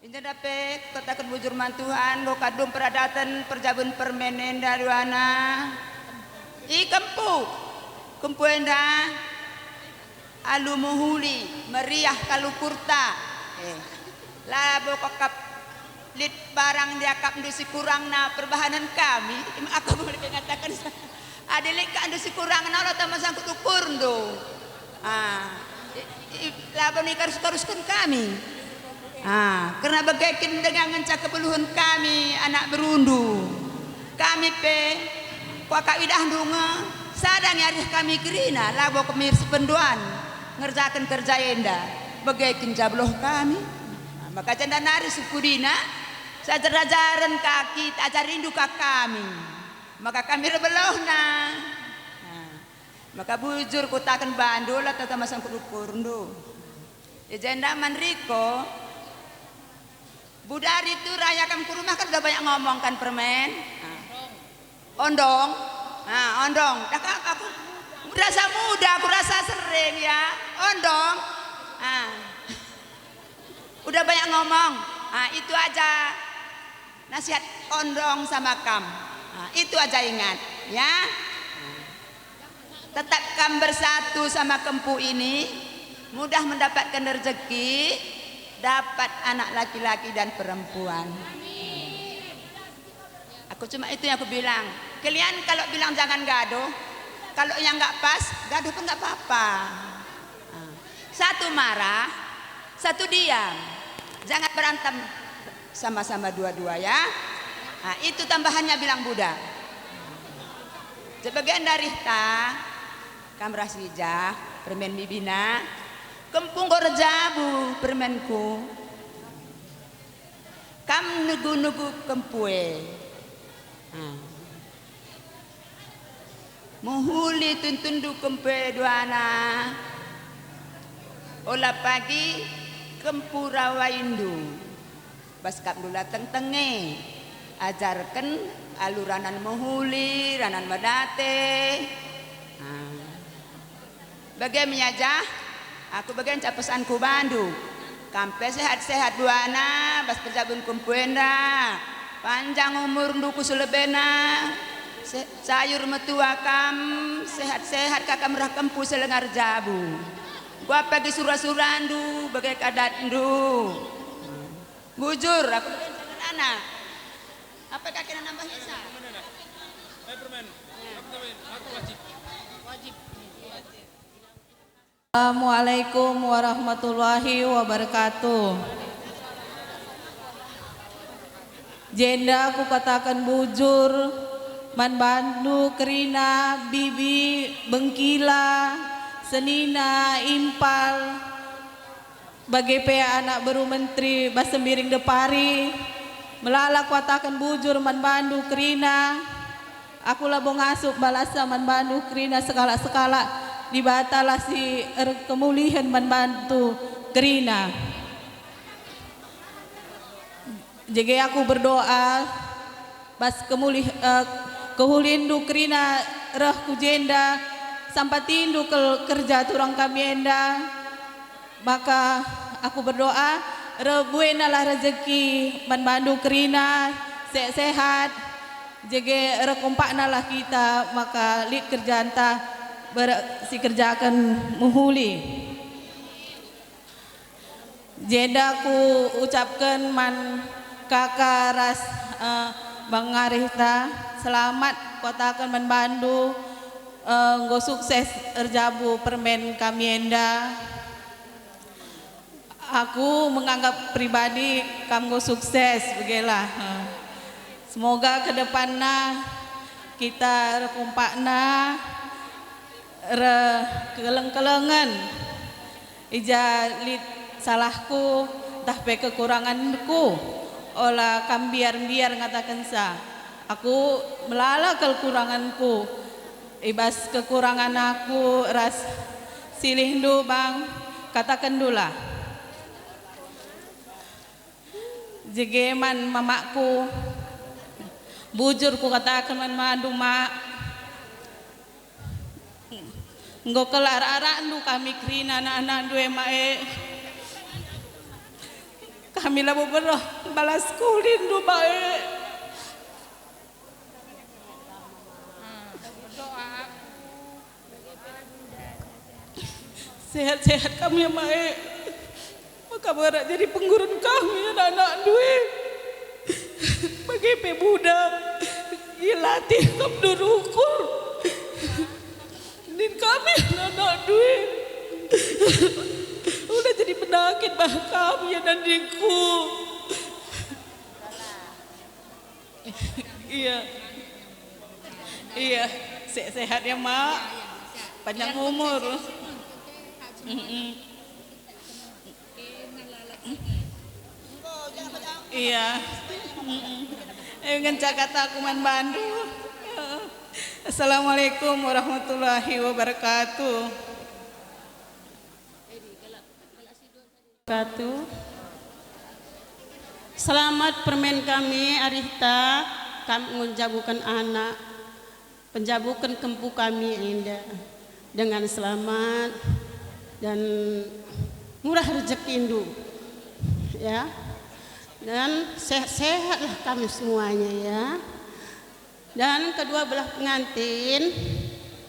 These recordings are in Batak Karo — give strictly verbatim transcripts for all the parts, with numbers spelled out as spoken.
Enda pe kukataken bujur man Tuhan, enggo kadum peradaten perjabun permen enda duana. I kempu, kempu enda alu mehuli, meriah kal ukurta. Eh, labo akap lit barang diakapndu si kurangna perbahanen kami, aku mulai ngataken, adi lit kak ndu si kurangna, ola tama sangkut ukurndu. Ah, i, i, labo ikarus-karusken kami. Ah, kerna bage kin denga ngenca kebeluhen kami anak berundu. Kami pe, kuakap idahndu nge, sada nge arih kami kerina, labo kami ersependuan ngerjaken kerja enda. Bage kin ja beluh kami. Ah, maka jenda nari sukudina, siajar-ajaren ka kita, ajarindu ka kami. Maka kami erbeluhna. Ah. Maka bujur kutaken bandu, ola tama sangkut ukurndu. I jenda man Riko, budari tu raya kam ku rumah kan udah banyak ngomong kan permen. Ah. Ondong. Ah, ondong. Dah kam aku rasa muda, aku rasa sering ya. Ondong. Ah. Udah banyak ngomong. Ah, itu aja. Nasihat ondong sama kam. Ah, itu aja ingat, ya. Tetap kam bersatu sama kempu ini, mudah mendapatkan rezeki, dapat anak laki-laki dan perempuan. Aku cuma itu yang aku bilang. Kalian kalau bilang jangan gaduh, kalau yang nggak pas, gaduh pun nggak apa-apa. Ah. Satu marah, satu diam. Jangan berantem sama-sama dua-dua ya. Ah, itu tambahannya bilang budak. Sebagian dari ta, kam rah si jah, permen bibina, kempu enggo erjabu permenku. Kam negu-negu kempu e. Ah. Mehuli tuntundu kempu e duana. Ola pagi kempu rawaindu. Bas kap ndula tengtenge. Ajarken alu ranan mehuli, ranan medate. Ah. Bage me ia jah, aku bage nca pesanku bandu. Kam pe sehat-sehat duana bas perjabun kempu enda. Panjang umurndu ku selebena. Se-, sayur metua kam, sehat-sehat ka kam rah kempu selengar jabu. Enggo pagi sura-surandu bage ka datndu. Bujur, aku bage nca ngenana. Apa kaki nambah Isa? Aku wajib. Assalamualaikum warahmatullahi wabarakatuh. Jenda kukataken bujur man bandu kerina, bibi, bengkila, senina, impal, bage pe anak beru menteri bas Sembiring Depari. Melala kuataken bujur man bandu kerina. Aku labo ngasup balasa man bandu kerina sekalak-sekalak, Dibatalah si erkemulihen man bandu kerina. Jage aku berdoa, bas kemulih, eh, kehulindu kerina reh ku jenda, sampatindu kel-, kerja turang kami enda. Maka aku berdoa, rebuenalah rezeki man bandu kerina, sehat-sehat, jage rekompaknalah kita, maka lit kerjanta ber-, sikerjaken mehuli. Jenda kuucapken man kaka ras, eh, bang ngarihta, selamat kuataken man bandu, eh, enggo sukses erjabu permen kami enda. Aku menganggap pribadi kam enggo sukses, begelah. Semoga ke depanna kita rekumpakna reh keleng-kelengen. I ja lit salahku, ntah pe kekuranganku, ola kam mbiar-mbiar ngatakenca. Aku melala kal kuranganku. I bas kekurangan aku ras silihndu bang, katakendulah. Jage man mamakku, bujur kukataken man bandu, Mak. Enggo kal arak-arakndu kami kerina anak-anakndu e, Mak e. Kami labo bereh balas kulindu bae. Sehat-sehat kami ya mae. Maka berat jadi penggurun kami anak-anak due. Bagi pe budak. Ilatih kam durukur. Din kami anak due. Udah jadi penyakit bah kami ya nandingku. Iya. Iya, se- sehat ya, Mak. Panjang umur. Mm-mm. Iya. Mm-mm. Eh, ngenca kataku man bandu. Assalamualaikum warahmatullahi wabarakatuh. Wabarakatuh. Selamat permen kami, Arihta, kam enggo njabuken anak, penjabuken kempu kami enda dengan selamat dan murah rejekindu, ya. Dan sehat-sehatlah kami semuanya, ya. Dan kedua belah pengantin,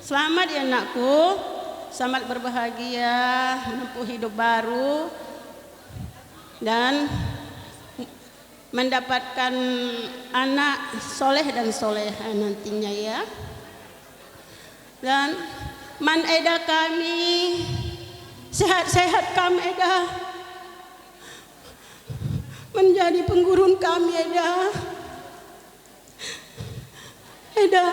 selamat ya anakku, selamat berbahagia, menempuh hidup baru, dan mendapatkan anak soleh dan soleha nantinya ya. Dan man eda kami, sehat-sehat kam eda, menjadi penggurun kami eda. Eda,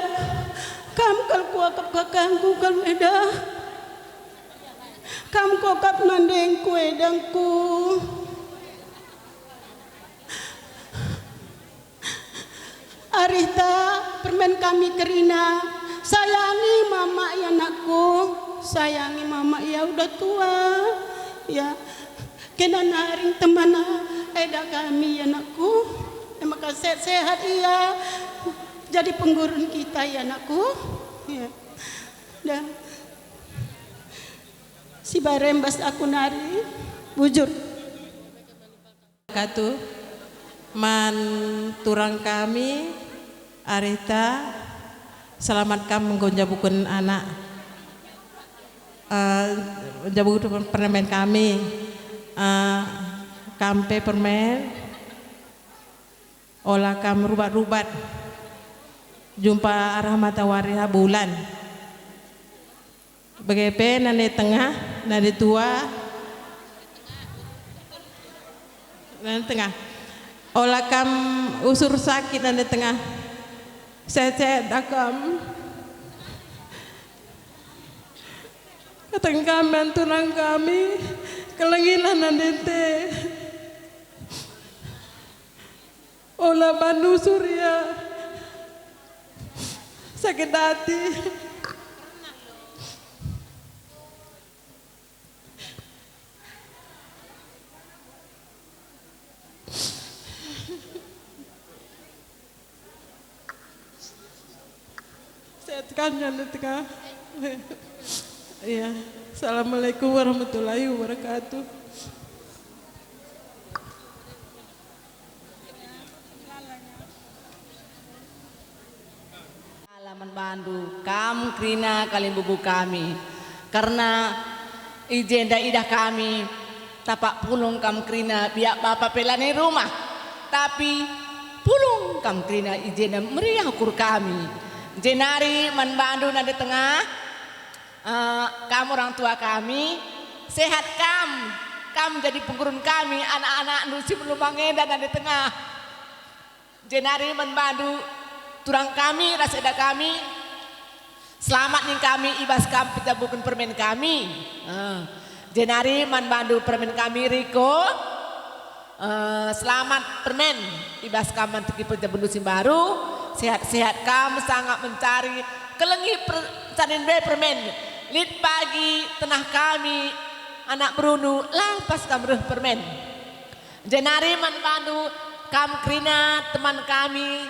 kam kal kuakap kakangku kal eda. Kam kuakap nandengku edangku. Arihta permen kami kerina. Sayangi mama ya anakku. Sayangi mama ya udah tua. Ya. Kena naring temana eda kami, anakku. E maka sehat-sehat ia jadi penggurun kita, ya, anakku. Ya. Dah. Si barembas aku nari, bujur. Katu, man turang kami, Arita, selamat kam enggo njabuken anak. Eh, njabuken permen kami. Eh, kam pe permen, ola kam rubat-rubat. Jumpa arah matawari ha bulan. Bage pe nande tengah, nande tua, nande tengah. Ola kam usur sakit nande tengah. Sehat-sehat dah kam. Kataken kami, anturang kami, kelengilah nande te. Ola bandu Surya sakit hati. Saya tekan, jangan tekan. Iya. Assalamualaikum warahmatullahi wabarakatuh. Alaman bandu, kam kerina kalimbubu kami. Kerna i jenda idah kami, tapak pulung kam kerina, biak bapa pe lanai rumah. Tapi pulung kam kerina i jenda meriah ukur kami. Jenari man bandu nande tengah, Eh, kam orang tua kami, sehat kam, kam jadi penggurun kami, anak-anakndu si melumbang enda nande tengah. Jenari man bandu turang kami ras eda kami, selamat ning kami i bas kam penjabuken permen kami. Eh, jenari man bandu permen kami Riko. Eh, selamat permen, i bas kam manteki penjabundu si mbaru, sehat-sehat kam sangap mencari kelengi per-, canin be permen. Lit pagi tenah kami, anak berundu, lampas kam reh permen. Jenari man bandu, kam kerina teman kami,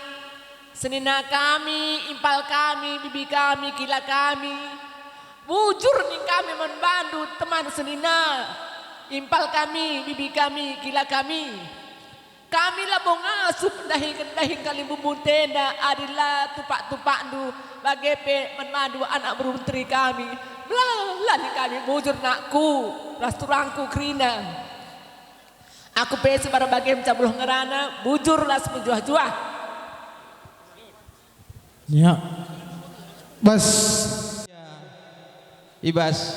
senina kami, impal kami, bibi kami, kila kami. Bujur ning kami man bandu, teman senina, impal kami, bibi kami, kila kami. Enggo ngasup ndahi-ndahi kalimbubu enda, adi la tupak-tupakndu, bage pe man bandu anak beru menteri kami. Melala nina kami, bujur nakku, ras turangku kerina. Aku pe si mbar bage mecabuh ngerana, bujur ras mejuah-juah. Ya. Bas. I bas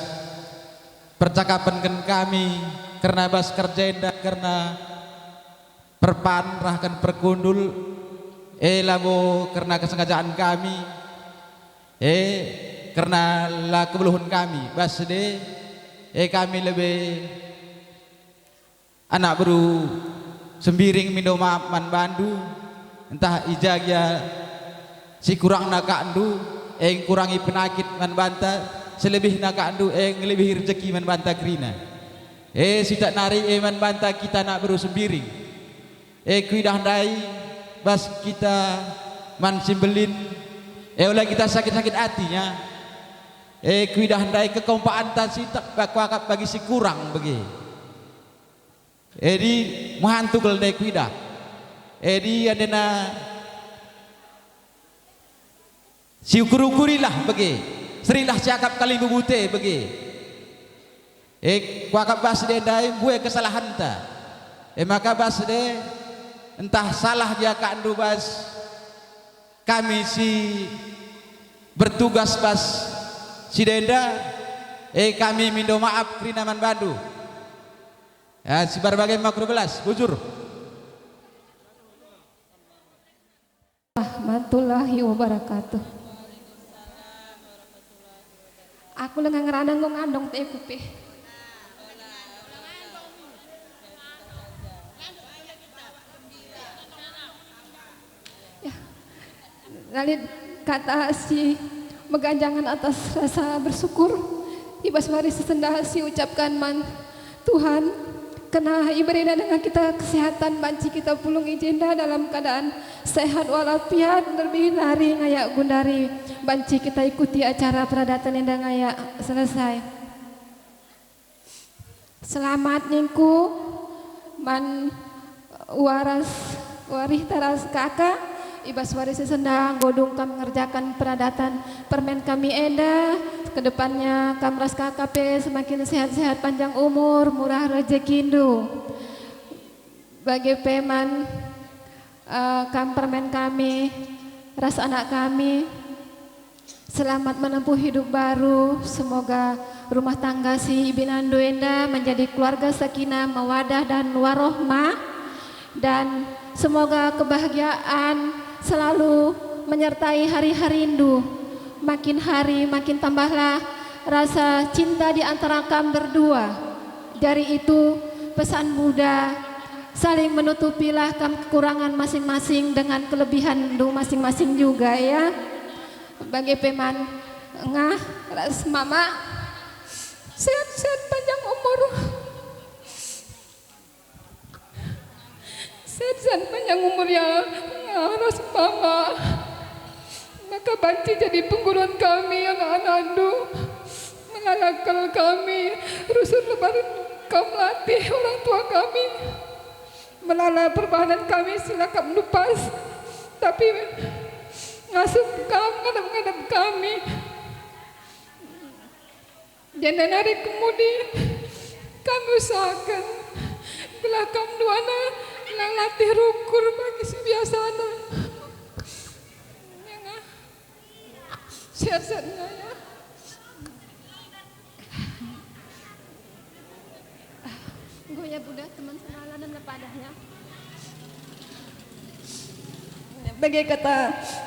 percakapen kami kerna bas kerja enda, kerna perpan rah ken perkundul, e labo kerna kesengajaan kami, e kerna la kebeluhen kami, bas de, e kami lebe anak beru Sembiring mindo maap man bandu, ntah i ja gia si kurangna kakndu, e ngkurangi penakit man banta, selebihna kakndu, e ngelebihi rejeki man banta kerina. E sitak nari, e man banta kita anak beru Sembiring. E kuidah ndai bas kita man si mbelin, e ola kita sakit-sakit atinya. E kuidah ndai kekompaanta si tak kuakap bagi si kurang bage. Edi mehantu kal ndai kuidah. Edi andena siukur-ukurilah bage, serilah siakap kalimbubu te bage. E kuakap bas de ndai mbue kesalahenta. E maka bas de ntah salah gia kakndu bas kami si bertugas bas si denda, e kami mindo maap kerina man bandu. Ya, si mbar bage makro belas, bujur. Warahmatullahi wabarakatuh. Aku lenga ngerana enggo ngandong teku pe. Ya. Lalin kata si meganjangen atas rasa bersyukur i bas wari si sendah si ucapkan man Tuhan, kerna iberena denga kita kesehatan banci kita pulung i jenda dalam keadaan sehat walafiat, lebih nari ngayak gundari banci kita ikuti acara peradaten enda ngayak selesai. Selamat ningku man waras warih taras kaka, i bas wari si sendah enggo dung kam ngerjakan peradaten permen kami enda. Kedepannya kam ras kaka pe semakin sehat-sehat, panjang umur, murah rejekindu. Bage pe man, eh, kam permen kami ras anak kami. Selamat menempuh hidup baru. Semoga rumah tangga si ibinandu enda menjadi keluarga sakinah, mawadah, dan warohmah. Dan semoga kebahagiaan selalu menyertai hari-harindu. Makin hari makin tambahlah rasa cinta di antara kam berdua. Dari itu, pesan muda, saling menutupilah kam kekurangan masing-masing dengan kelebihanndu masing-masing juga, ya. Bage pe man ngah ras mama. Sehat-sehat, panjang umur. Sehat-sehat, panjang umur, ya ngah ras mama. Maka banci jadi pengguruan kami, anak-anakndu. Melala kal kami rusur lebar kam latih orang tua kami. Melala perbahanen kami si la kam lepas, tapi ngasup kam ngadap-ngadap kami. Jenda nari kemudi kami usahaken gelah kam duana lang latih rukur bagi si biasana. Sehat-sehat, ya. Enggo ya, Buda, teman senalanen lepadahnya. Bage kata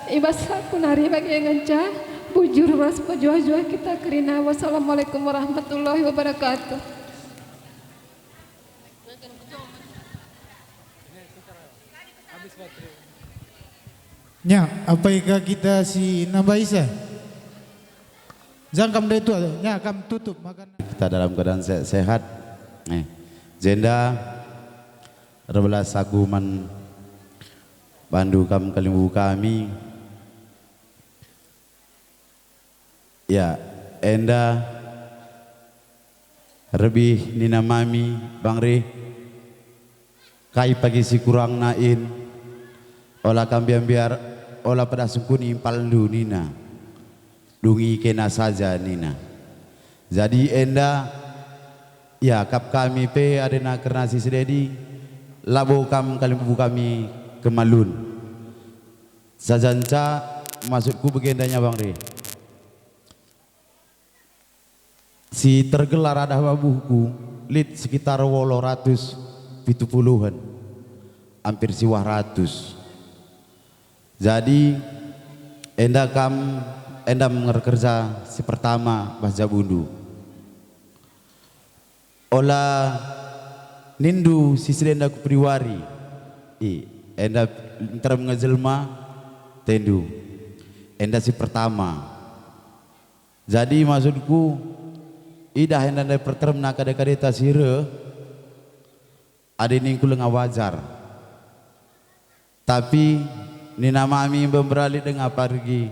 i bas aku nari bage ngenca, bujur ras pejuah-juah kita kerina. Wassalamualaikum warahmatullahi wabarakatuh. Nya, apai ka kita si nambahisa? Jangkam dai tua, nya kam tutup makan. Kita dalam keadaan se-, sehat. Eh, jenda erbelas aku man bandu kam kalimbubu kami. Ya, enda rebih nina mami bang reh. Kai pagi si kurangna in? Ola kam mbiar-mbiar, ola pedah sungkuni impalndu nina. Dungi kena saja nina. Jadi enda iakap kami pe adena kerna si sededi, labo kam kalimbubu kami kemalun. Sajanca maksudku begenda nyabang re. Si tergelar adah babuhku lit sekitar wolo ratus pitu puluhan, hampir siwah ratus. Jadi, enda kam, enda me erkerja si pertama bas jabundu. Ola nindu si sedenda ku pudi wari, i, enda nterem nge jelma, tendu. Enda si pertama. Jadi maksudku, idah enda ndai perteremna kade-kadeta si reh, adi ningku langa wajar. Tapi nina mami mbembera lit denga pagi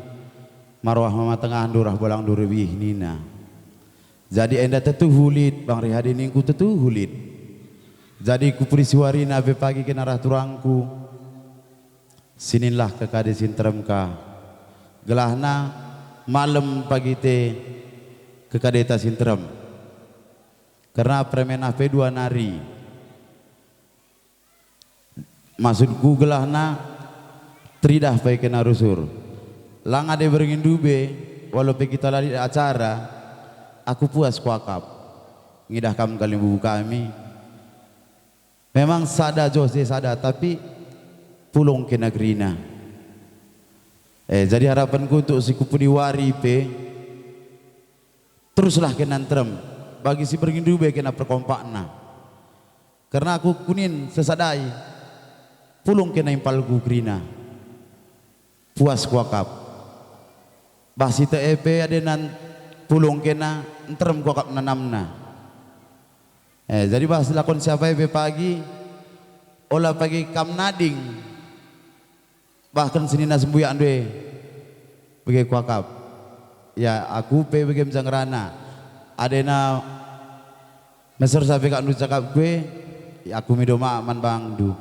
marwah mama tengahndu rah bolangndu rebih nina. Jadi enda tetuhu lit, bang reh adi ningku tetuhu lit. Jadi ku pudi si warina pe pagi kena rah turangku. Sininlah kekade si nterem ka. Gelahna malem pagi te kekadeta si nterem. Kerna permenah pe dua nari. Maksudku gelahna teridah pe kena rusur. Lang ade berngi ndube, walau pe kita la lit acara, aku puas kuakap. Ngidah kam kalimbubu kami. Memang sada joh je sada, tapi pulung kena kerina. Eh, jadi harapanku untuk si ku pudi wari pe, teruslah kena nterem, bagi si berngi ndube kena perkompakna. Kerna aku kunin sesadai, pulung kena impalku kerina. Puas kuakap. Bah si tek e pe adenan pulung kena nterem kuakap nanamna. Eh, jadi bah si lakon siapa e pe pagi, ola pagi kam nading. Bahkan senina sembuyakndu e bage kuakap. Ya, aku pe bage me ja ngerana. Adena meser sape kak ndu cakapku e, aku mido maaf man bangndu.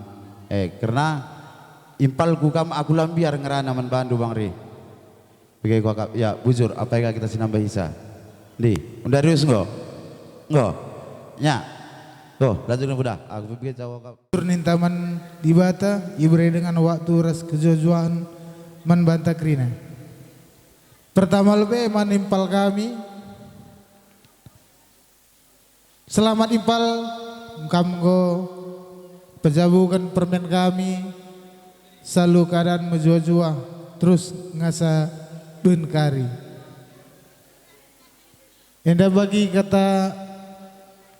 Eh, kerna impalku kam aku la mbiar ngerana man bangndu bang re. Bage kuakap, ya, bujur, apai ka kita si nambahisa? Ndi, unda rius enggo? Enggo. Nya. Tuh, lanjutken pudah. Aku pe bage cakap. Ninta man Dibata, ibere dengan waktu ras kejuah-juahen man banta kerina. Pertama lebe man impal kami, selamat impal, kam enggo pejabuken permen kami, salu keadaan mejuah-juah, terus ngasa ben kari. Enda bagi kata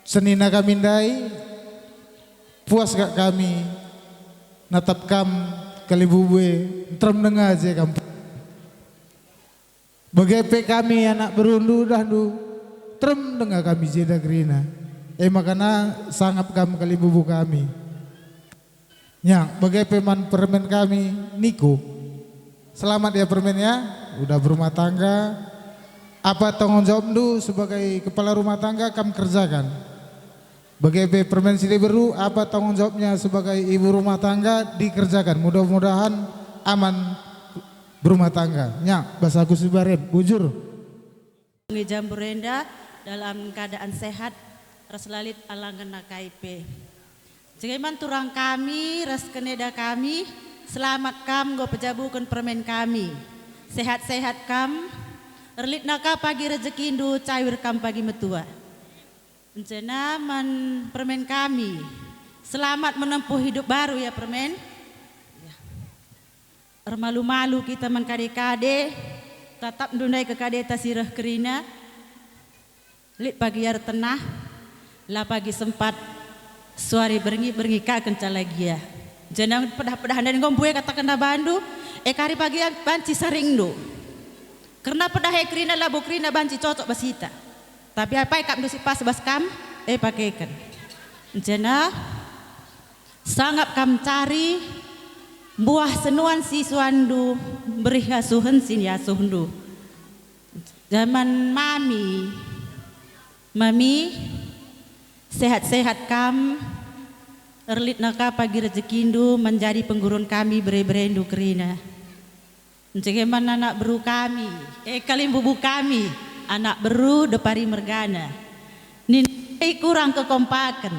senina kami ndai, puas kak kami natap kam kalimbubu e, nterem denga je kam. Bage pe kami anak berundu dahndu, terem denga kami jenda kerina. E makana sangap kam kalimbubu kami. Nya, bage pe man permen kami, niku. Selamat ya permen ya, udah berumah tangga. Apa tanggung jawabndu sebagai kepala rumah tangga kam kerjakan. Bage pe permen si diberu, apa tanggung jawabnya sebagai ibu rumah tangga dikerjakan. Mudah-mudahan aman berumah tangga. Nya, bas aku si baren, bujur. Nge jambur enda dalam keadaan sehat, ras la lit alangenna kai pe. Jage man turang kami ras keneda kami, selamat kam enggo pejabuken permen kami. Sehat-sehat kam, erlitna ka pagi rejekindu, cawir kam pagi metua. Encena man permen kami, selamat menempuh hidup baru ya permen. Ya. Ermalu-malu kita man kade-kade, tatapndu ndai kekadeta si reh kerina. Lit pagi ertenah, la pagi sempat, suari berngi-berngi ka kenca lagia. Janah pedah-pedah ndai enggo mbue katakenna bandu, e kari pagi banci saringndu. Kerna pedah e kerina labo kerina banci cocok bas ita. Tapi apai kap ndu si pas bas kam, e pakeken. Janah Sangap kam cari mbuah senuan si suanndu, berih asuhen si niasuhndu. Jaman mami, mami, sehat-sehat kam, Erlitna ka pagi rejekindu menjadi penggurun kami bere-berendu kerina. Ncegeman anak beru kami, eh, kalimbubu kami, anak beru Depari mergana. Nin kurang kekompaken.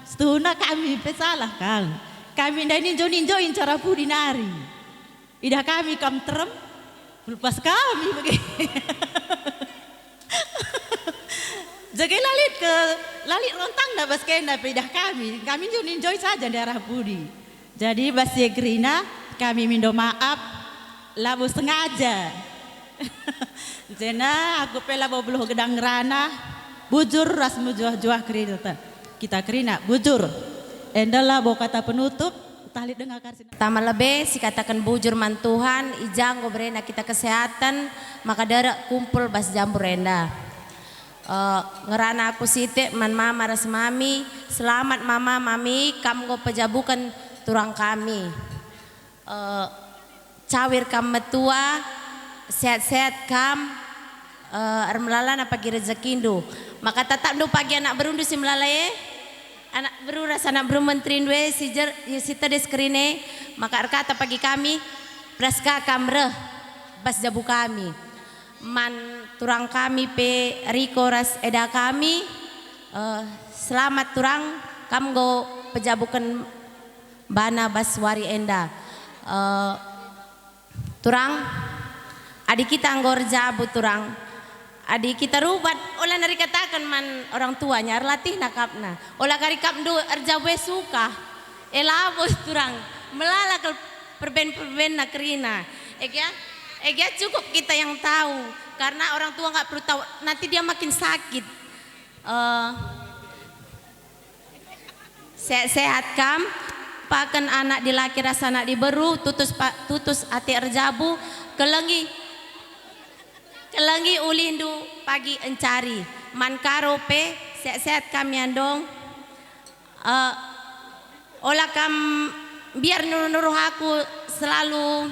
Setuhuna kami pe salah kal. Kami ndai ninjo-ninjoi ncara pudi nari. Idah kami kam terem, lepas kami bage. Jage lalit ke, lalit rontangna bas kenda pe idah kami. Kami ninjo-ninjoi saja ndai arah pudi. Jadi bas si e kerina kami mindo maaf, labo sengaja. Jena aku pe labo beluh gedang ngerana, bujur ras mejuah-juah kerina. Kita kerina, bujur. Enda labo kata penutup, tah lit denga kari si Tama lebe sikataken bujur man Tuhan, i ja enggo berena kita kesehatan, maka derek kumpul bas jambur enda. Eh, ngerana aku sitik man mama ras mami, selamat mama, mami, kam enggo pejabuken turang kami. Eh, cawir kam metua, sehat-sehat kam, eh, ermelalana pagi rejekindu. Maka tatapndu pagi anak berundu si melala e, anak beru ras anak beru menterindu e si jer-, si tedis kerina e, maka erkata pagi kami, beras ka kam reh bas jabu kami. Man turang kami pe Riko ras eda kami, eh, selamat turang, kam enggo pejabuken bana bas wari enda. Eh, turang, adi kita enggo erjabu turang, adi kita rubat, ola nari kataken man orang tuanya, erlatihna kapna. Ola kari kapndu erjabu e suka, e labo turang, melala kal perben-perbenna kerina. Ega, ega cukup kita yang tahu, karena orang tua nggak perlu tahu, nanti dia makin sakit. Eh, sehat-sehat kam, paken anak dilaki ras anak diberu, tutus pa-, tutus ate erjabu, kelengi, kelengi ulihndu pagi encari. Man Karo pe, sehat-sehat kam ya ndong. Eh, ola kam biar nuruh-nuruh aku selalu.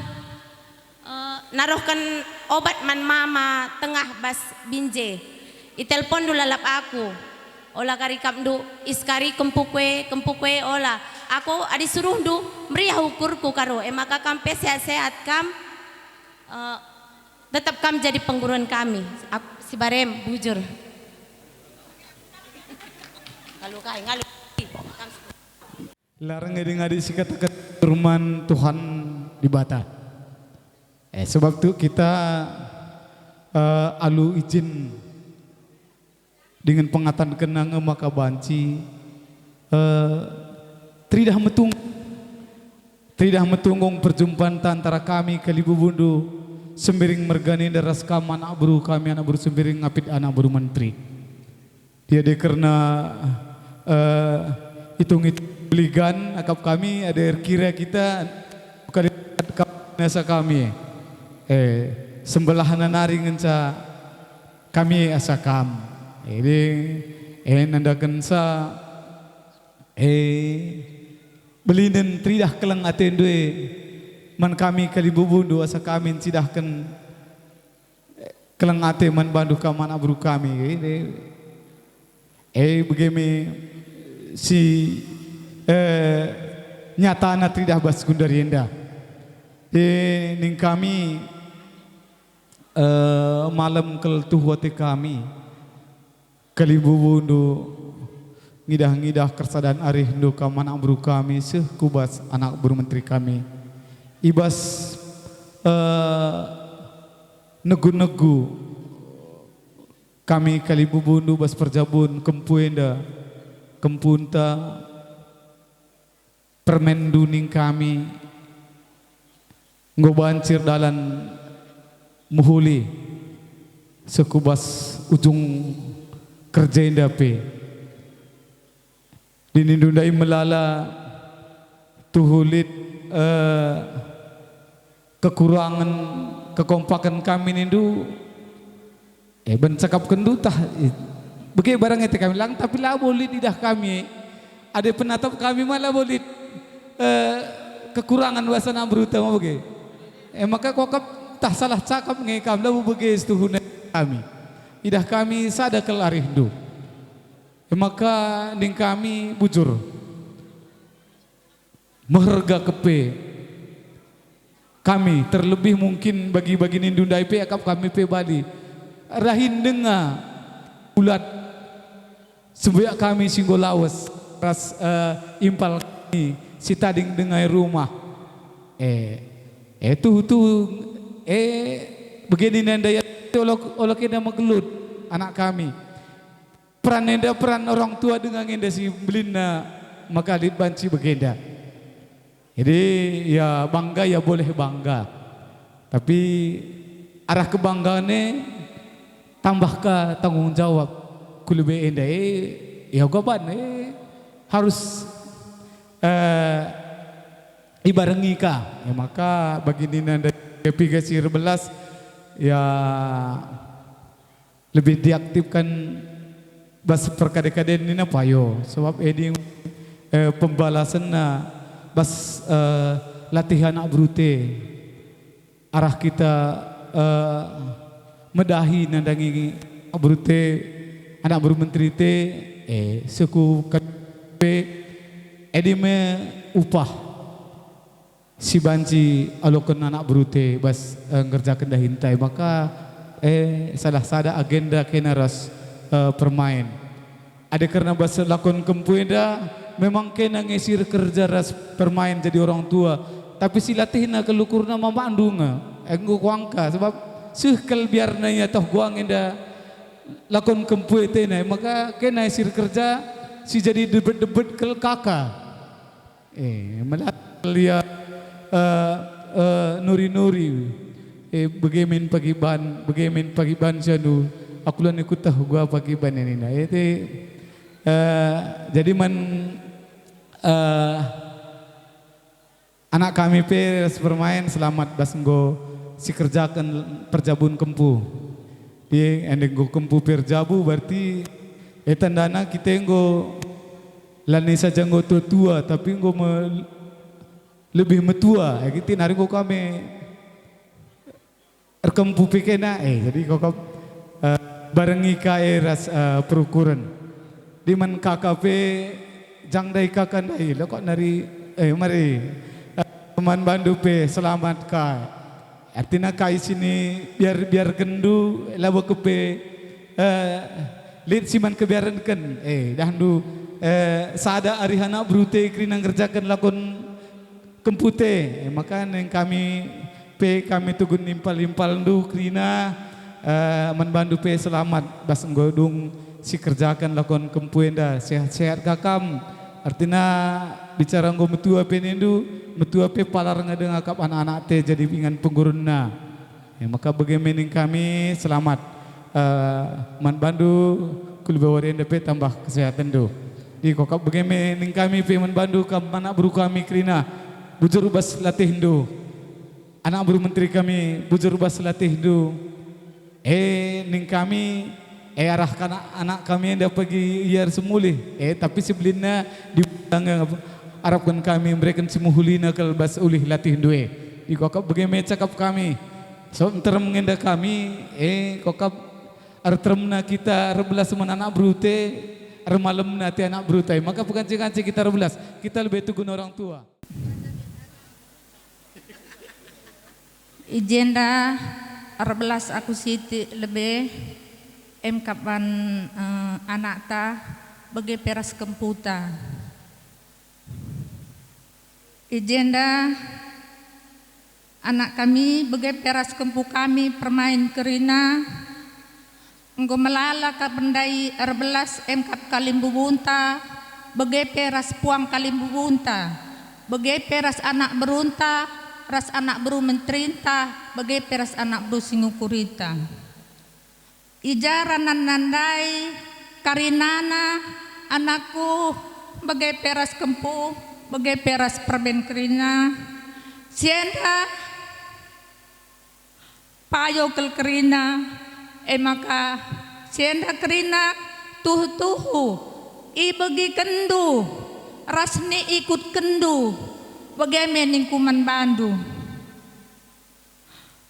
Eh, naruhken obat man mama tengah bas binje. Itelponndu lalap aku. Ola kari kapndu, is kari kempuku e, kempuku e, ola. Aku adi suruhndu, meriah ukurku Karo. E maka kam pe sehat-sehat kam, eh, tetap kam jadi penggurun kami. Aku si barem, bujur. Ngalu kai, ngalu. Larang ngadi-ngadi si kataken firman Tuhan Dibata. Eh, sebab tu kita, eh, alu ijin dingen pengatankenna nge maka banci, eh, teridah metung-, teridah metunggung perjumpanta antara kami kalibubundu Sembiring mergana enda ras kam anak beru kami, anak beru Sembiring ngapit anak beru menteri. Dia de kerna, eh, itung-itung beligan akap kami, ada erkira kita kali asa kami. Eh, sembelahna nari ngenca kami asa kam. Jadi, eh, nandakenca, eh, belinen teridah keleng atendu e man kami kalibubundu asa kami ncidahken keleng ate man bandu kam anak beru kami, e, e, e, bage me si, eh, nyatana teridah bas gundari enda. E, ning kami, eh, malem kel tuhu ate kami. Kalibubundu ngidah-ngidah kersadan arihndu kam anak beru kami seh ku bas anak beru menteri kami. I bas, eh, negu-negu kami kalibubundu bas perjabun kempu enda, kempunta, permenndu ning kami enggo bancir dalan mehuli seh ku bas ujung kerja enda pe. Dinindu ndai melala tuhu lit, eh, kekurangen kekompaken kami nindu. Eh, ben cakapkenndu tah, eh, bage barang ate kami lang, tapi labo lit idah kami. Adi penatap kami ma labo lit, eh, kekurangan bas anak beruta ma bage. Eh, maka kuakap tah salah cakap nge kam, labo bage situhuna kami. Idah kami sada kal arihndu. Eh, maka ning kami bujur. meherga kepe. Kami, terlebih mungkin bagi-bagi nindu ndai pe akap kami pe bali. Rahin denga ulat sembuyak kami si enggo lawes ras, eh, impal kami si tading denga i rumah. Eh, eh, tuhu-tuhu, eh, begini nenda ya, olok, olok enda megelut anak kami. Peran enda peran orang tua denga nge enda si belinna maka lit banci bagenda. Jadi, ya bangga, ya boleh bangga. Tapi arah kebanggaan e tambah ka tanggung jawab ku lebe enda, eh, ya uga ban, eh, harus, eh, ibarengi ka. Ya, maka bagi nina ndai piga si erbelas, ya, lebih diaktifkan bas perkade-kaden nina payo, sebab edi, eh, pembalasenna bas, eh, latih anak berute. Arah kita, eh, medahi nandangi anak berute, anak beru menteri te, eh, suku K P, edi me upah si banci aloken anak berute bas, eh, ngerjaken dahinta e. Maka, eh, salah sada agenda kena ras, eh, permain. Adi kerna bas lakon kempu enda, memang kena nge si erkerja ras permain jadi orang tua, tapi si latihna kal ukurna mamakndu nge. Eh, enggo kuangka, sebab seh kal biarna ia toh guang enda lakon kempu e tena, maka kena si erkerja si jadi debet-debet kal kaka. Eh, melala ia, eh, eh, nuri-nuri. Eh, bage min pagiban, bage min pagiban siandu. Aku la nikutah gua pagiban nina. Eh, te, eh, jadi man, eh, anak kami pe ras permain selamat bas enggo sikerjaken perjabun kempu. Di ende enggo kempu perjabu berarti, eh, tandana kita enggo lanai saja enggo tua-tua, tapi enggo me-, lebih metua, eh, kita nari enggo kami erkempu pe kena, eh, jadi kok, eh, barengi ka e ras, eh, perukuren. Diman kaka pe jang ndai kaka ndai, lo kok nari, eh, mari, eh, man bandu pe selamat ka. Artina kai sini biar-biarkenndu labo kepe, eh, lit si man kebiarenken. Eh, dahndu, eh, sada ari anak berute kerina ngerjaken lakon kempute. Eh, maka neng kami pe kami tugun impal-impalndu kerina, eh, man bandu pe selamat bas enggo dung sikerjaken lakon kempu enda. Sehat-sehat ka kam. Artina bicara enggo metua pe nindu, metua pe palar nge denga kap anak-anak te jadi ingan penggurunna. E maka bage me ning kami selamat, eh, man bandu ku lebe wari enda pe tambah kesehatenndu. Di kok kap bage me ning kami pe man bandu kam anak beru kami kerina bujur bas latihndu. Anak beru menteri kami bujur bas latihndu. Eh, ning kami, eh, arah anak, anak kami enda pagi ia semulih. Eh, tapi sebelinna di arapken kami mereken si mehulina kal bas ulih latihndu e. Di kok kap bage me cakap kami. So nterem nge enda kami, eh, kok kap erteremna kita erbelas man anak berute, ermalemna ate anak berute. Maka peganci-ganci kita erbelas, kita lebe tugun orang tua. I jenda erbelas aku sitik lebe, em kap ban, eh, anakta, bage pe ras kemputa. I jenda anak kami, bage pe ras kempu kami permain kerina, enggo melala kap ndai erbelas em kap kalimbubunta, bage pe ras puang kalimbubunta, bage pe ras anak berunta, ras anak beru menterinta, bage pe ras anak beru si ngukurita. I ja rananna ndai, karinana, anakku, bage pe ras kempu, bage pe ras perben kerina, si enda payo kal kerina, e maka si enda kerina tuhu-tuhu ibegikenndu ras niikutkenndu, bage me ningku man bandu.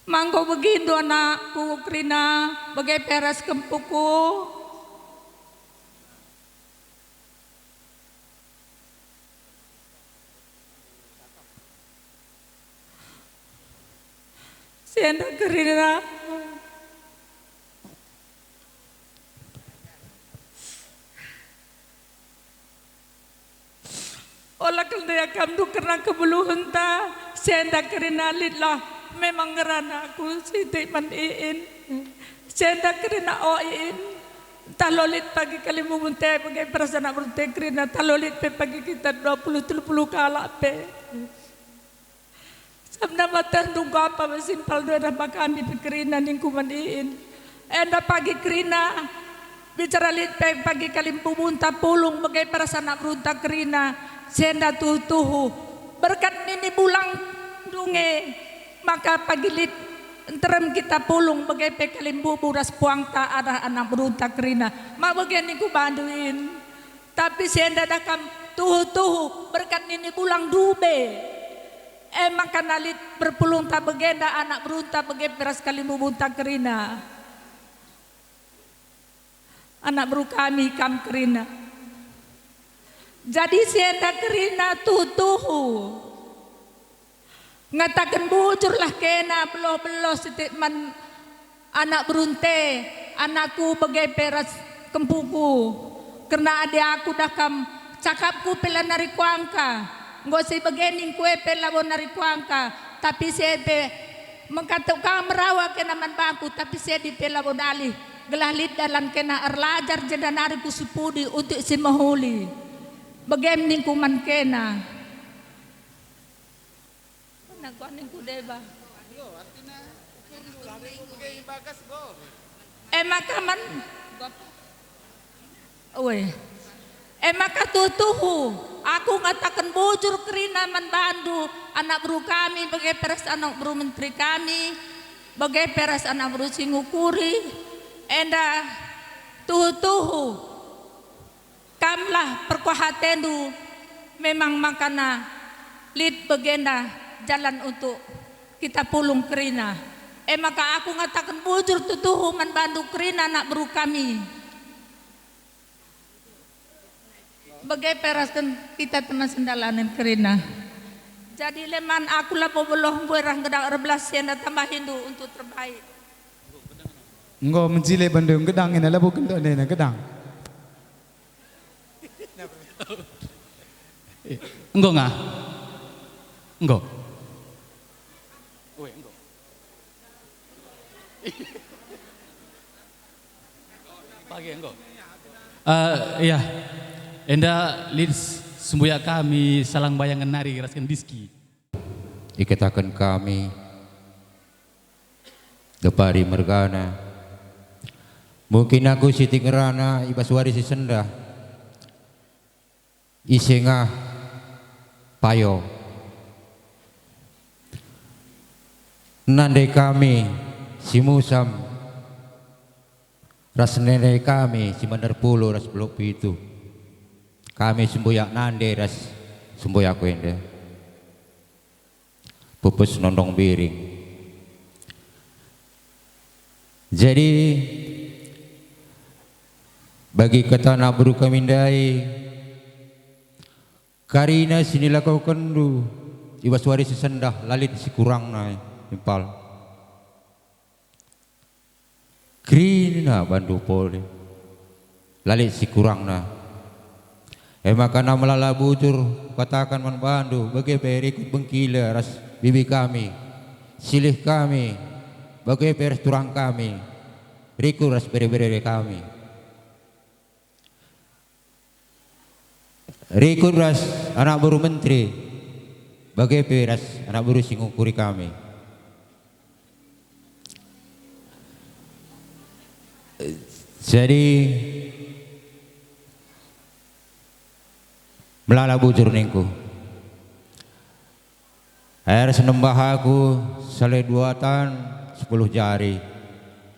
Ma enggo begindu anakku kerina, bage pe ras kempuku. Enda kerina. Ola kal ndia kam ndu kerna kebeluhenta, si enda kerina litlah memang ngerana aku sitik man iin. Si enda kerina o iin, tah lolit pagi kalimbubunta bage perasana berunta kerina, tah lolit pe pagi kita dua puluh telu puluh kalak pe. Sabna matah ndungkapa simpal doe dah bakandi pe kerina ningku man iin. Enda pagi kerina, bicara lit pe pagi kalimbubunta pulung bage perasana berunta kerina, si enda tuhu-tuhu. Berkat nini bulang ndunge, maka pagi lit nterem kita pulung bage pe kalimbubu ras puangta arah anak berunta kerina. Ma bage ningku bandu iin. Tapi si enda dah kam tuhu-tuhu berkat nini bulang ndube. E maka nalit perpulungta bagenda anak berunta bage pe ras kalimbubunta kerina. Anak beru kami kam kerina. Jadi si enda kerina tuhu-tuhu. Ngataken bujurlah kena beloh-beloh sitik man anak berunta, anakku bage pe ras kempuku. Kerna adi aku dah kam cakapku pe la nari kuangka, enggo si bage ningku e pe labo nari kuangka, tapi si e pe mengkatuk kam merawa kena man bangku, tapi si e pe labo dalih, gelah lit dalan kena erlajar jenda nari kusupudi untuk si mehuli. Bage ningku man kena. Nah, kuah ningku deba. E maka man, we. E maka tuhu-tuhu, aku ngataken bujur kerina man bandu, anak beru kami, bage pe ras anak beru menteri kami, bage pe ras anak beru si ngukuri, enda tuhu-tuhu. Kamlah perkuah atendu, memang makana lit bagenda jalan untuk kita pulung kerina. E maka aku ngataken bujur tuhu-tuhu man bandu kerina anak beru kami. Bage pe rasken kita teman sendalanen kerina. Jadi leman aku labo beloh mbue rah gedang erbelas si enda tambahindu untuk terbaik. Enggo menjile bandu gedang ena labo gendok ena gedang. Enggo nga? Enggo. Ue, enggo. Pagi enggo. Eh, iya. Enda lit sembuyak kami salang bayangen nari rasken diski. Ikataken kami, Gepari mergana. Mungkin aku sitik ngerana i bas wari si sendah. Ise nga payo. Nande kami si musam ras nene kami si mander pulu ras beluk pitu. Kami sembuyak nande ras sembuyak enda. Pepes nondong biring. Jadi, bagi kata anak beru kami ndai, kerina si nilakokenndu i bas wari si sendah la lit si kurangna impal. Kerina bandu pole, la lit si kurangna. E maka na melala bujur kukataken man bandu, bage pe rikut bengkila ras bibi kami, silih kami, bage pe ras turang kami, rikut ras bere-bere kami. Rikut ras anak beru menteri, bage pe ras anak beru si ngukuri kami. Jadi, melala bujur ningku. Ers nembah aku sale dua tan sepuluh jari,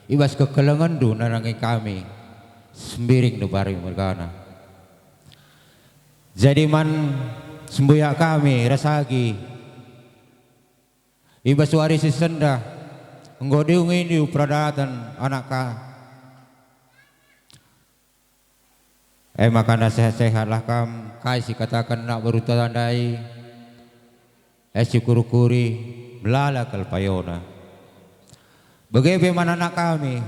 i bas kekelengenndu nandangi kami, sembiring ndubari mergana. Jadi man sembuyak kami ras agi, i bas wari si sendah, enggo diungindu peradaten anak ka. E maka na sehat-sehatlah kam, kai si kataken anak beru tandai, e si kuri-kuri, melala kal payona. Bage pe man anak kami.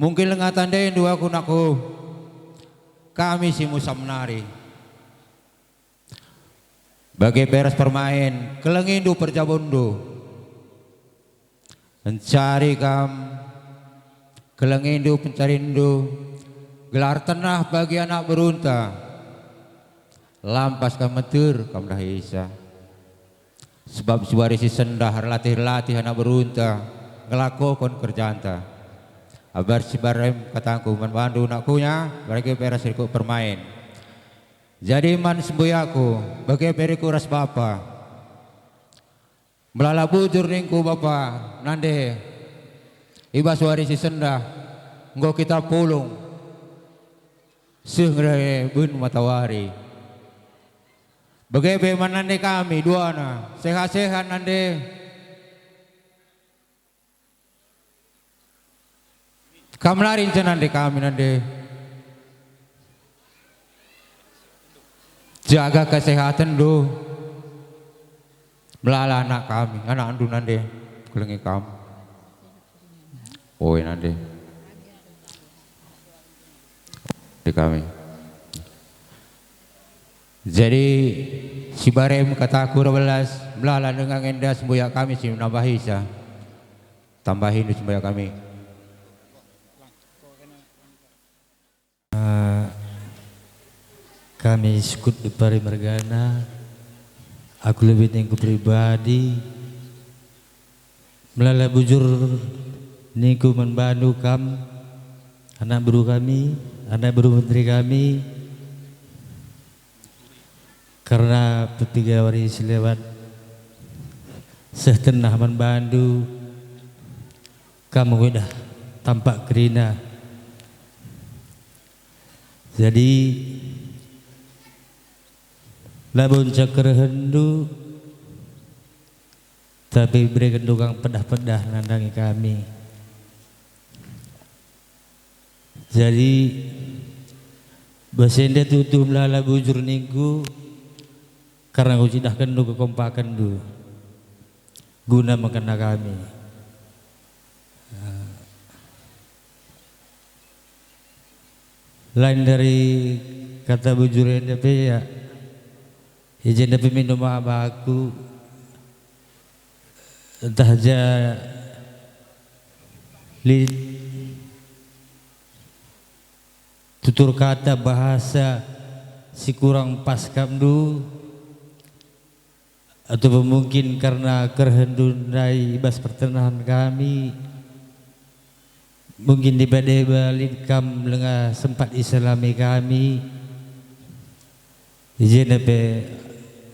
Mungkin langa tandaindu aku, nakku, kami si musa menari. Bage pe ras permain, kelengindu perjabundu. Encari kam, kelengindu pencarinndu, gelah ertenah bagi anak berunta. Lampas kam meter kam ndahisa. Sebab si wari si sendah erlatih-latih anak berunta ngelakoken kerjanta. Abar si barem katangku man bandu, nakku, bage pe ras rikut permain. Jadi man sembuyaku, bage pe rikut ras bapa. Melala bujur ningku bapa, nande, i bas wari si sendah enggo kita pulung seh ngerehen matawari. Bage pe man nande kami duana, sehat-sehat nande. Kam nari nca nande kami nande. Jaga kesehatenndu. Melala anak kami, anakndu nande, kelengi kam. Oe nande. Di kami. Jadi, si barem kataku erbelas, melala denga nge enda sembuyak kami si menambahisa. Tambahindu sembuyak kami. Ah, kami sukut Depari mergana, aku lebe ningku pribadi, melala bujur ningku man bandu kam, anak beru kami, anak beru menteri kami, kerna pepiga wari si lewat seh tenah man bandu, kam kuidah tampak kerina. Jadi, labo nca kerehenndu, tapi berekenndu kang pedah-pedah nandangi kami. Jadi, bas enda tuhu melala bujur ningku, kerna kucidahkenndu kekompakenndu guna mekena kami. Lain dari kata bujur enda pe, ya, i jenda pe mindo maaf aku, ntah ja lit tutur kata bahasa si kurang pas kamndu, atau mungkin kerna kerehenndu ndai i bas pertenahen kami, mungkin deba-deba lit kam langa sempat isalami kami, i jenda pe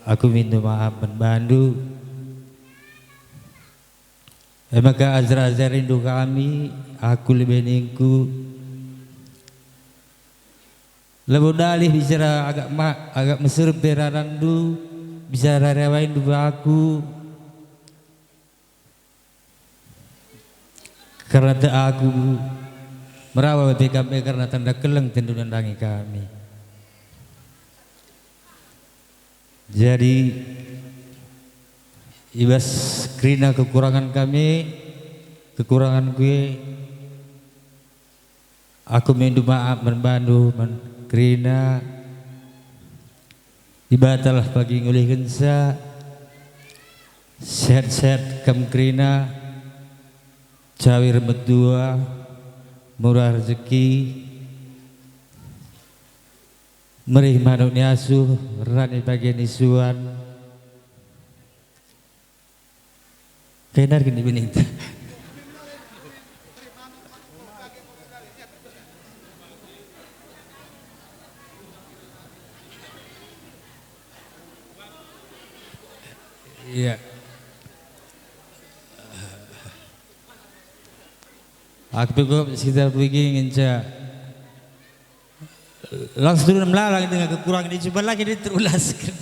aku mindo maaf man bandu. E maka ajar-ajarindu kami, aku lebe ningku, labo dalih bicara agak ma-, agak meser pe raranndu, bicara rawaindu aku, kerna te aku merawa pe kam e kerna tanda keleng tendu nandangi kami. Jadi, i bas kerina kekurangan kami, kekuranganku e, aku mindo maaf man bandu, man kerina. Dibatalah pagi ngulihkenca, sehat-sehat kam kerina, cawir metua, murah rezeki, merih manuk ni asuh, rani bage ni suan. Kai nari kin ibeninta? Iya. Aku pe kok sekitar begini ngenca. Langsung turun melala denga kekurangan ini, coba lagi dia terulaskan.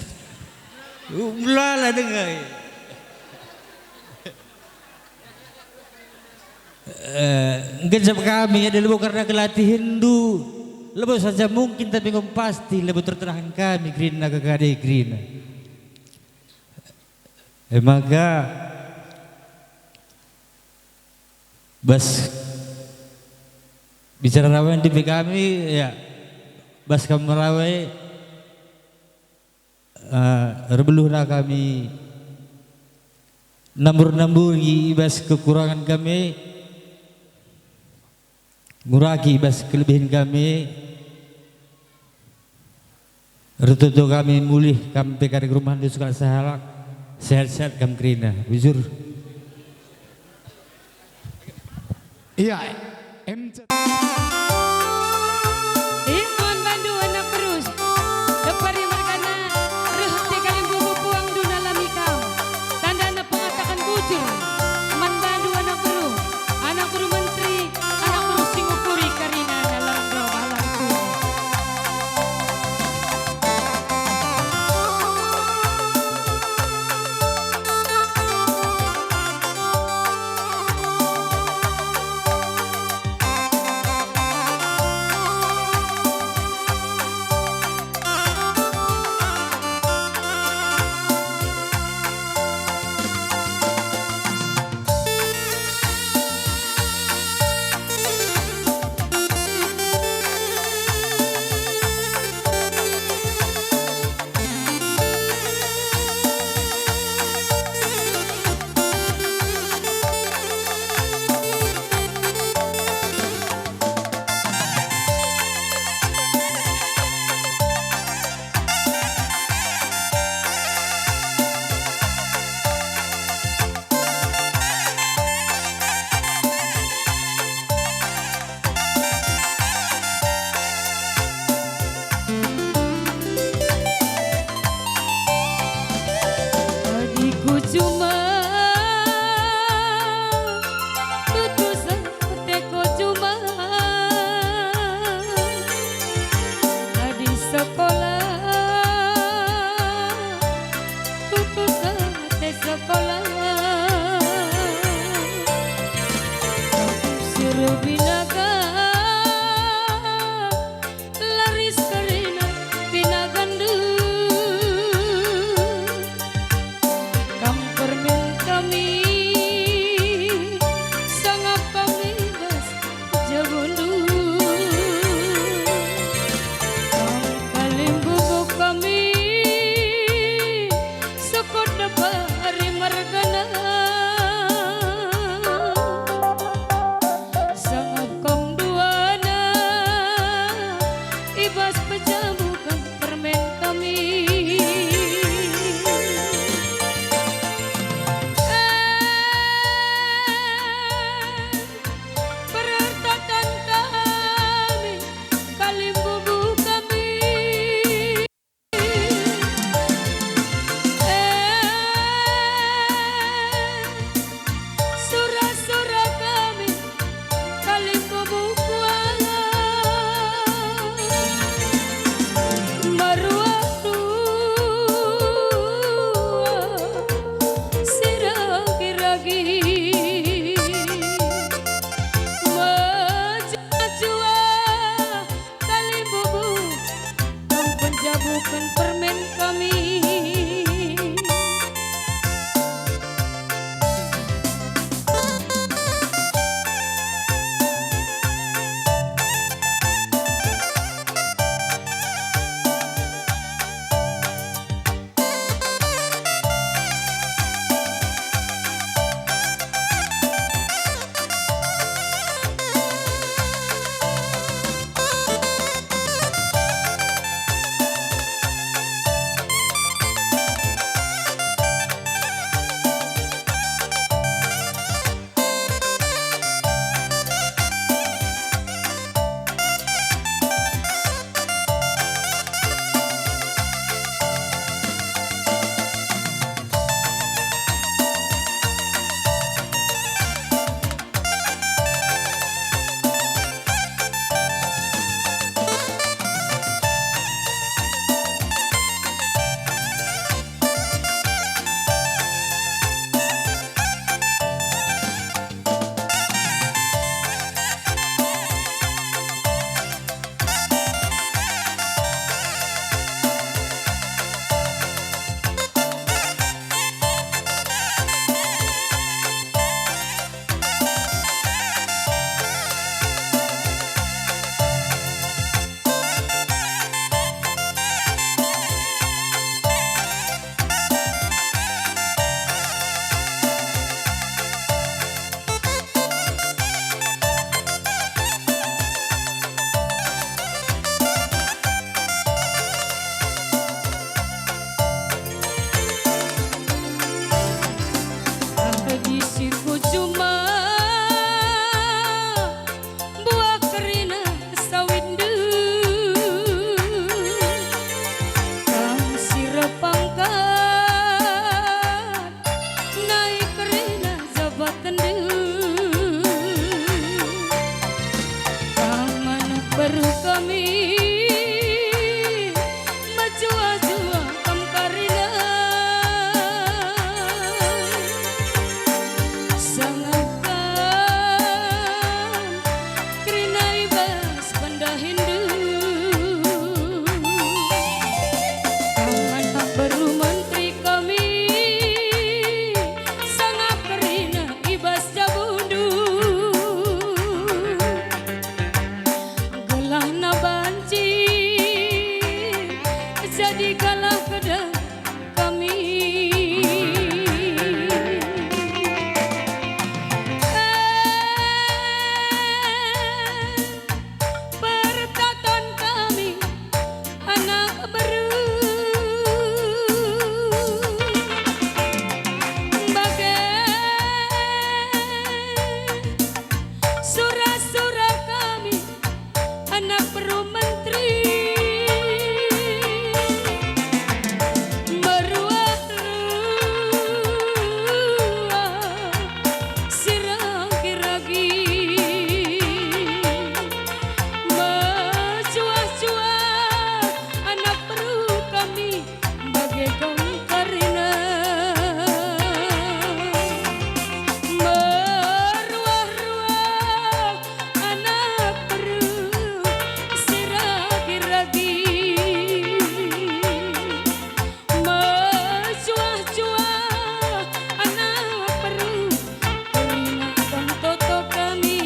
Uh, melala denga. Eh, nggencap kami ada lebo kerna kelatihenndu. Lebo saja mungkin, tapi enggo pasti lebo terterahkan kami kerina kekade kerina. E maka, Bas bicara rawa ndepe kami, ya, bas kami rawa, eh, erbeluhna kami nambur-namburi i bas kekurangan kami, nguraki i bas kelebihen kami, ertoto kami mulih, kam pe kari ke rumahndu sekalak sahalak, sehat-sehat kam kerina. Bujur. Iya, M C. Ingon bandu anak berus, depari mergana, reh ate kalimbubu puangndu nalami kam. Tandana pengataken bujur man bandu anak beru, anak beru menteri, anak beru si ngukuri karina dalam doa balang tuli. Patenndu, kam anak beru kami, mejuah-juah kam kerina. Sangap kam kerina i bas pendahinndu. Kam anak beru menteri kami, sangap kerina i bas jabundu. Gelahna banci jadi kalak kedeng kami. Eh, pertaton kami anak beru, bage sura-sura kami anak beru menteri. Meruah-ruah si ragi-ragi, mejuah-juah anak beru kami. Bage kam kerina, meruah-ruah anak beru si ragi-ragi, mejuah-juah anak beru kerina kam toto kami.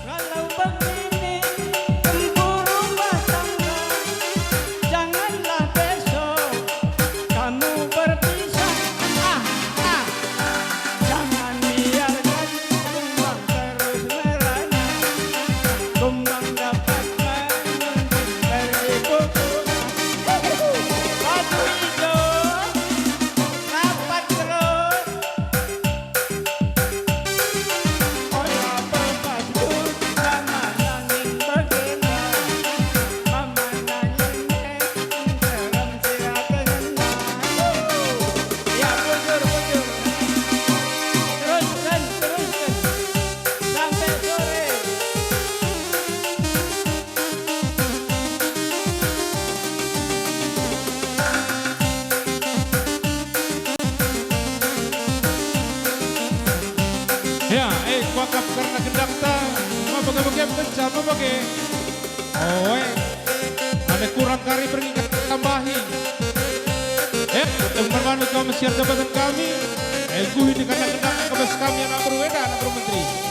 Kalau begini tempu rumah tangga, janganlah besok kamu berpisah. Ah, ah. Jangan biarkan kumbang terus merana. Kumbang dapat menunjuk dari kuburan. Batu hijau, rapat terus. Ya, eh, kuakap kerna gendangta, mabage-bage kenca mabage. Oe, ame kurang kari berngi tambahi. Eh, teman-teman kami siar jabatan kami, eh, kuhi di kandang gendang kebas kami anak beru enda, anak beru menteri.